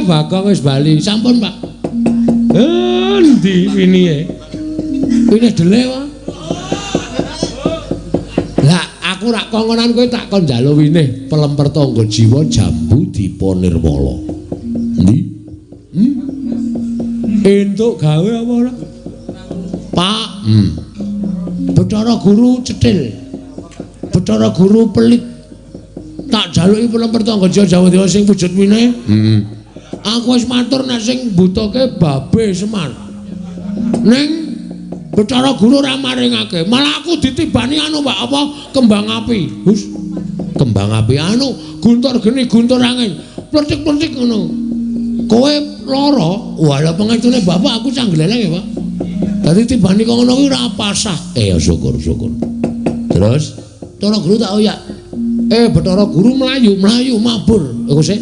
Bagong wis bali. Sampun, Pak. Endi winihe? Winih dele wae. Lah, aku rak kongonan kowe tak kon njaluk winih pelemper tangga jiwa jambu dipa nirmala. Endi? Hmm? Entuk gawe apa ora? Pak. Bathara Guru cetil. Bathara Guru pelit. Tak jaluki pelemper tangga jiwa jambu dipa sing wujud winih. Aku wis matur nek sing mbutuhke babe Semar. Ning Bathara Guru ora maringake. Malah aku ditibani anu, Pak, apa kembang api. Hus. Kembang api anu, guntur geni, guntur angin. Plecik-plecik ngono. Kowe lara, walah pengestune bapak aku cah gleleng ya, Pak. Dadi tibani kok ngono kuwi ora pasah. Ya syukur, syukur. Terus Bathara Guru tak oyak. Bathara Guru mlayu, mlayu mabur. Iku sik.